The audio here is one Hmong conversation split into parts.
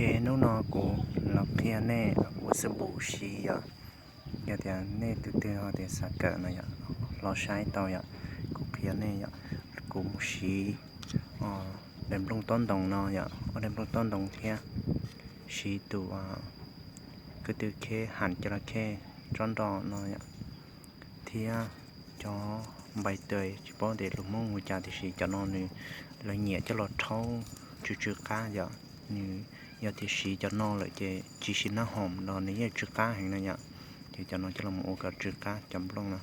Ces hnub no kuv los qhia nej ua xab npum siv yom. Yog tias nej tus twg ho tias xav kawm no yom, los saib tau yom. Kuv qhia nej yom, kuv mus siv daim nplooj taub ntoos no yom, ob daim nplooj taub ntoos thiab siv tus ko tw kheb ham cov la khej tsob nroj no yom, thiab cov npais tais, tsis paub tias lus Hmoob hu cas tiam sis cov no nws, lawv nyiam coj los rhaub tsw tsw qab yom. Nws yog tias siv cov no lawm ces tsis siv nab hoom los nws yeej tsw qab heev no yom. Ces cov no coj los ua kom tsw qab cov nplooj no.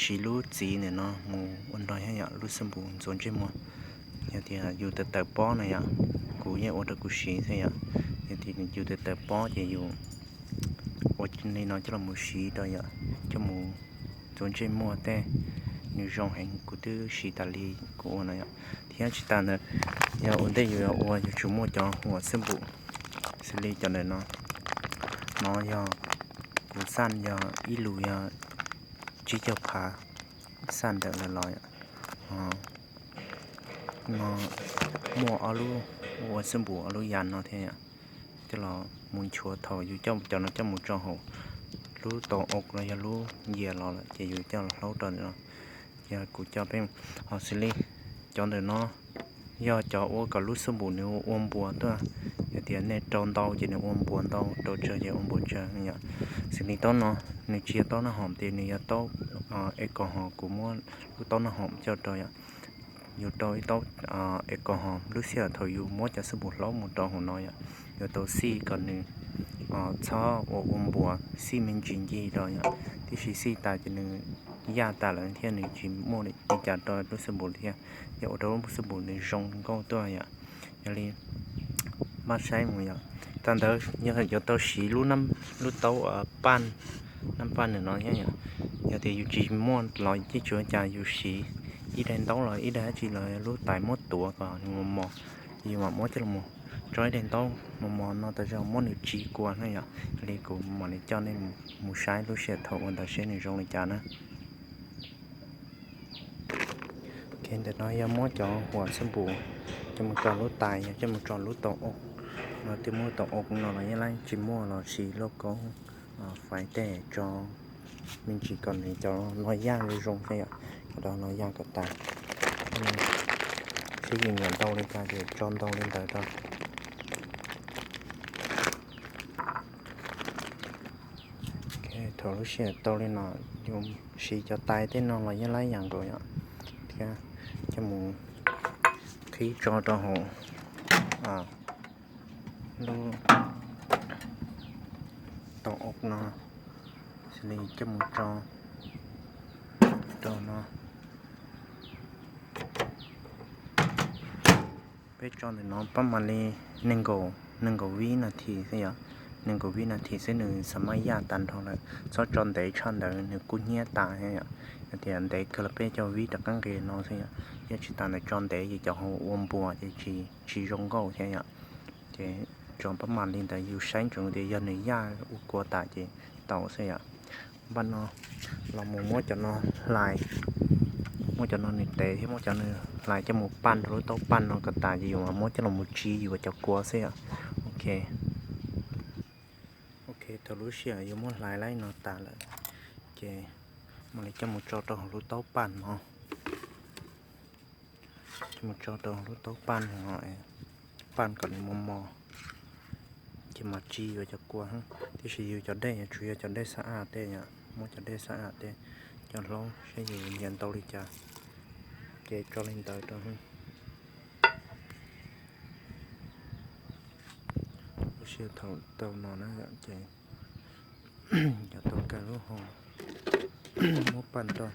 Siv lub txiv ntawm no mus ua nrog thiab yom, lub xab npum ntxuav ntsej muag. Yog tias yus tawm tawm pob no yom, kuv yeej ua rau kuv siv thiab yom. Yog tias yus tawm tawm pob ces yus ua li no coj los mus siv rau yom, coj mus ntxuav ntsej muag tej, nws zoo heev, kuv twb siv tas li kuv ua no yom. Thiab tsis tas ntawd, yog ua ntej yus yuav ua yus tsum muaj cov huam xab npum xws li cov ntawm no. No yog kuv xaj yog ib lus yog tsib caug phav, xaj ntawm lawm los no muaj ob lub, ua xab npum ob lub yam no thiab yom. Coj los mus nchuav thaum yus coj cov no coj mus tso hauv lub tau ok los yog lub yias los lawm ces yus coj los hlaub rau ntawm no. Ces kuv coj peb, ho xws li cov ntawm no yog cov ua kom lub xab npum nws ua npuas tuaj. Yog tias nej rau ntau ces nws ua npuas ntau, rau tsawg ces ua npuas tsawg yom. Xws li taub no, nws tsis yog taub nab hoom tias nws yog taub es kaus hom, kuv muab lub taub nab hoom coj rau yom. Yus rau ib taub es kaus hom, lub sij hawm thaum yus muab cov xab npum hlaub mus rau hauv no yom, yuav tau xij kom nws txhob ua ua npuas, xij me ntsis ncig rau yom. Tiam sis xij tas ces nws yaj tas lawm thiab nws tsis muaj li cas rau lub xab npum thiab, yog ua rau lub xab npum nws zoo nkauj tuaj yom. Yog li maj saib mus yom. Tag ntawd yog yuav tau siv lub, lub taub paj, nab paj ntawm no thiab yom. Yog tias yus tsis muaj los yeej tsis ua cas, yus siv ib daim ntaub los ib daim dab tsi los lub tais muab tuav kom nws mos mos, yus mam muab coj los tso ib daim ntaub mos mos no tas zog muab nws tsis kua na yom. Yog li kuv mam li coj nej mus saib lub sij hawm thaum ua ntawd seb nws zoo li cas na. Ok, ntawm no yog muab cov huam xab npum coj mus tso lub tais, yog coj mus tso lub tau ok no, twb muab tau ok no los yeej laib, tsis muaj los siv lauj kaub fais tej tso me ntsis kom nws cov no yaj zoo zoo thiab yom. Cov no yaj kom tas, seb yus nyiam ntau li cas ces tso ntau li ntawd rau. Thaum lub sij hawm tau li no, yus siv cov tais tej no los yeej laib yam nkaus yom, thiab coj mus qhib tso rau hauv lub tau ok no, xws li coj mus tso rau no. Peb tso ntawm no pab mam li nees nkaum, nees nkaum vib nas this xwb yom. Nees nkaum vib nas this xwb nws xam maj yaj tas nrho lawm, txhob tso ntev tshaj ntawd nws kub hnyiab tas thiab yom. Yog tias ntev kawg los peb cov vib rov qab nqis no xwb yom. Yog tsis tas ntawd tso ntev ces cov hauv ua npuas ces tsis zoo nkauj thiab yom. Ces tso pab mam li ntawd, yus saib ntsoov tias yog nws yaj ua kua tas ces tau xwb yom. Npaj no los mus muab cov no hlais, muab cov no nws tev thiab muab cov nws hlais coj mus paj rau lub taub paj no kom tas ces yus mam muab coj los mus tsib yus cov kua xwb yom. Ok, ok, thaum lub sij hawm yus muab hlais laib no tas lawm ces mam li coj mus tso rau hauv lub taub paj no. Coj mus tso rau lub taub paj no, paj kom nws mos mos, ces mam tsib yus cov kua. Tiam sis yus cov dej tsuas yog cov dej xab aj tej yom, muab cov dej xab aj tej coj hlaub saib yus nyiam ntau li cas, ces tso li ntawd rau. Lub sij hawm thaum tau no na yom, ces cov tau kawg lub hau, muab paj rau.